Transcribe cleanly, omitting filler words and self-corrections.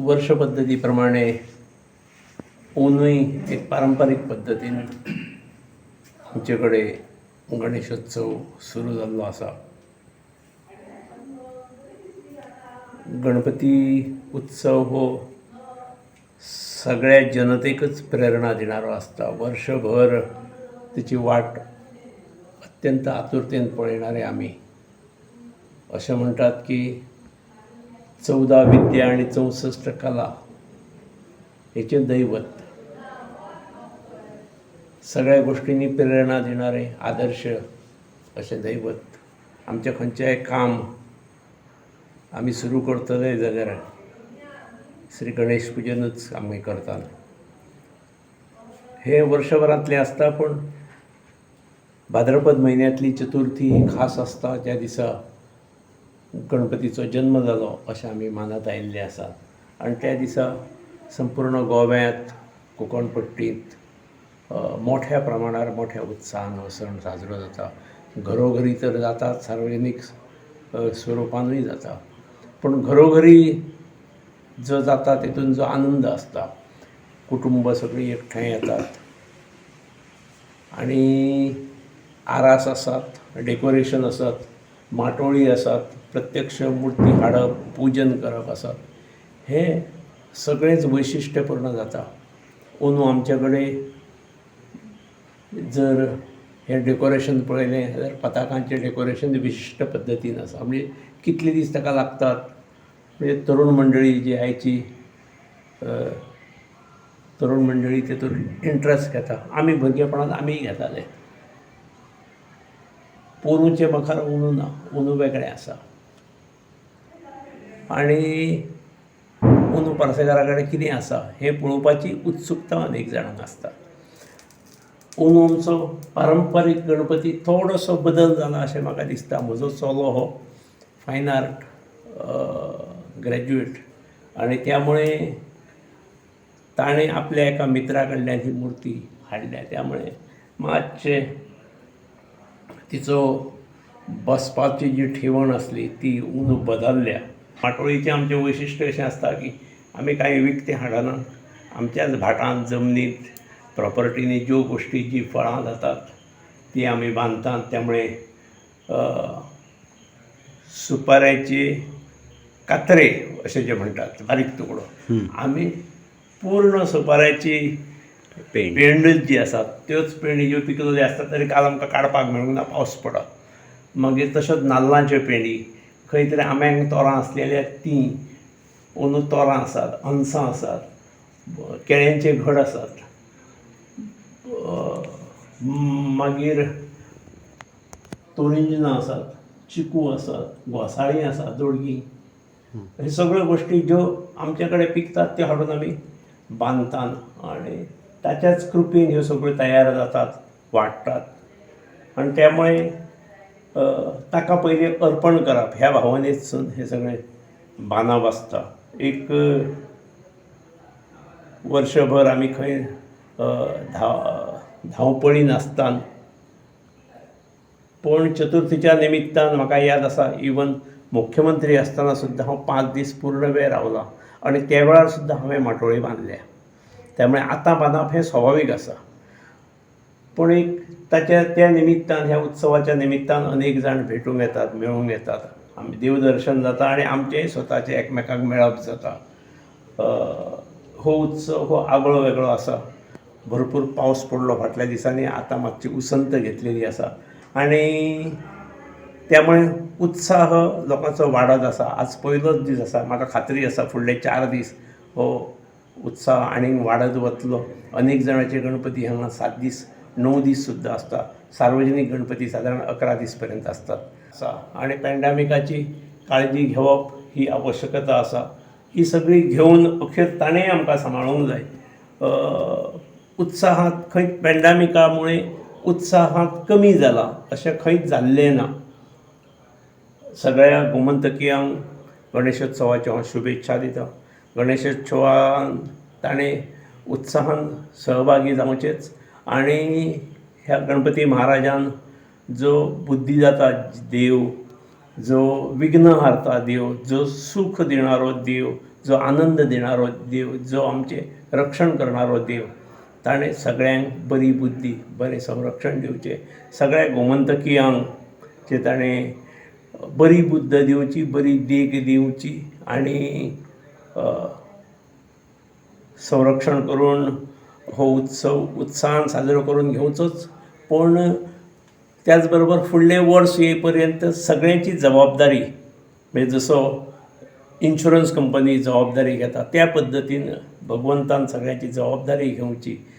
वर्ष पद्दती प्रमाणे अंदूय एक पारंपारीक पद्दतीन आमचे कडेन गणेशोत्सव सुरू जाल्लो आसा. गणपती उत्सव हो सगळ्या जनतेकच प्रेरणा दिणारो आसता. वर्सभर तेची वाट अत्यंत आतुरतेन पळयणारे आमी. अशें म्हणटात की 14 विद्या आनी 64 कला हेचें दैवत. सगळ्या गोश्टींनी प्रेरणा दिणारें आदर्श अशें दैवत. आमचें खंयचेंय काम आमी सुरू करतले जाल्यार श्री गणेश पुजेनूच आमी करतात. हें वर्सभरांतलें आसता, पूण भाद्रपद म्हयन्यांतली चतुर्थी ही खास आसता, ज्या दिसा गणपतीचो जन्म जालो अशें आमी मानत आयिल्ले आसात. आनी त्या दिसा संपूर्ण गोव्यांत, कोंकण पट्टींत मोठ्या प्रमाणार मोठ्या उत्साहान हो सण साजरो जाता. घरोघरी तर जातात, सार्वजनीक स्वरुपानूय जाता, पूण घरोघरी जो जाता तेतून जो आनंद आसता, कुटुंब सगळीं एकठांय येतात आनी आरास आसात, डेकोरेशन आसात, माटोळी आसात, प्रत्यक्ष मुर्ती हाडप, पुजन करप आसात, हें सगळेंच वैशिश्ट्यपूर्ण जाता. अंदू आमचे कडेन जर हें डेकोरेशन पळयलें जाल्यार पताकांचें डेकोरेशन विशिश्ट पद्दतीन आसा. म्हणजे कितले दीस ताका लागतात, म्हणजे तरूण मंडळी जी आयची तरूण मंडळी तेतून इंट्रस्ट घेता. आमी भुरगेपणांत आमीय घेताले. पोरूंचे मुखार अंदू ना, अंदू वेगळें आसा. आनी अंदू पार्सेकारा कडेन कितें आसा हें पळोवपाची उत्सुकता अनेक जाणांक आसता. अंदू आमचो पारंपारीक गणपती थोडोसो बदल जाला अशें म्हाका दिसता. म्हजो चलो हो फायन आर्ट ग्रॅज्युएट आनी त्यामुळे ताणें आपल्या एका मित्रा कडल्यान ही मुर्ती हाडल्या. त्यामुळे मातशें तिचो बसपाची जी ठेवण आसली ती अंदू बदल्ल्या. माटोळीचें आमचें वैशिश्ट अशें आसता की आमी कांय विकतें हाडना. आमच्याच भाटांत, जमनींत, प्रोपर्टीनी ज्यो गोश्टी, जीं फळां जातात तीं आमी बांदतात. त्यामुळे सुपाऱ्याची कात्रे अशें जे म्हणटात, बारीक तुकडो, आमी पूर्ण सुपाऱ्याची पेंडच जी आसा त्योच पेंडी ज्यो पिकलेल्यो आसतात तरी काल आमकां काडपाक मेळूंक ना, पावस पडत. मागीर तश्योच नाल्लांच्यो पेंडी, खंय तरी आंब्यांक तोरां आसलेलीं तीं, अंदू तोरां आसात, अनसां आसात, केळ्यांचे घड आसात, मागीर तोरिंजनां आसात, चिकू आसात, घोसाळीं आसात, दोडगी. हे सगळ्यो गोश्टी ज्यो आमचे कडेन पिकतात त्यो हाडून आमी बांदतात आनी ताच्याच कृपेन ह्यो सगळ्यो तयार जातात, वाडटात. आनी त्यामुळे ताका पयलीं अर्पण करप ह्या भावनेतसून हें सगळें बांदप आसता. एक वर्सभर आमी खंय धांवपळी नासतना, पूण चतुर्थीच्या निमित्तान म्हाका याद आसा, इवन मुख्यमंत्री आसतना सुद्दां हांव 5 दीस पूर्ण वेळ रावलां आनी त्या वेळार सुद्दां हांवें माटोळी बांदल्या. त्यामुळे आतां बांदप हें स्वाभावीक आसा, पूण एक ताच्या त्या निमित्तान, ह्या उत्सवाच्या निमित्तान अनेक जाण भेटूंक येतात, मेळूंक येतात, आमी देवदर्शन जाता आनी आमचेंय स्वताचें एकमेकांक मेळप जाता. हो उत्सव हो आगळो वेगळो आसा. भरपूर पावस पडलो फाटल्या दिसांनी, आतां मातशी उसंत घेतलेली आसा आनी त्यामुळे उत्साह लोकांचो वाडत आसा. आज पयलोच दीस आसा, म्हाका खात्री आसा फुडले 4 दीस हो उत्साह आनीक वाडत वतलो. अनेक जाणांचे गणपती हांगा 7 दीस, 9 दीस सुद्दां आसता. सार्वजनीक गणपती सादारण 11 दीस पर्यंत आसतात. आनी पॅन्डेमिकाची काळजी घेवप ही आवश्यकता आसा. ही सगळी घेवन अखेर ताणें आमकां सांबाळूंक जाय. उत्साहांत खंय पॅन्डेमिका मुळे उत्साहांत कमी जाला अशें खंयच जाल्लें ना. सगळ्या गोमंतकियांक गणेशोत्सवाच्यो हांव शुभेच्छा दितां. गणेशोत्सवान ताणें उत्साहान सहभागी जावचेंच आनी ह्या गणपती महाराजान जो बुद्धी जाता देव, जो विघ्न हारता देव, जो सूख दिणारो देव, जो आनंद दिणारो देव जो आमचें रक्षण करणारो देव ताणें सगळ्यांक बरी बुद्दी बरें संरक्षण दिवचें सगळ्या गोमंतकीयांक जे ताणें बरी बुद्द दिवची बरी देख दिवची आनी संरक्षण करून हो उत्सव उत्साहान साजरो करून घेवचोच पूण त्याच बरोबर फुडलें वर्स येय पर्यंत सगळ्यांची जबाबदारी म्हणजे जसो इन्शुरंस कंपनी जबाबदारी घेता त्या पद्दतीन भगवंतान सगळ्यांची जबाबदारी घेवची.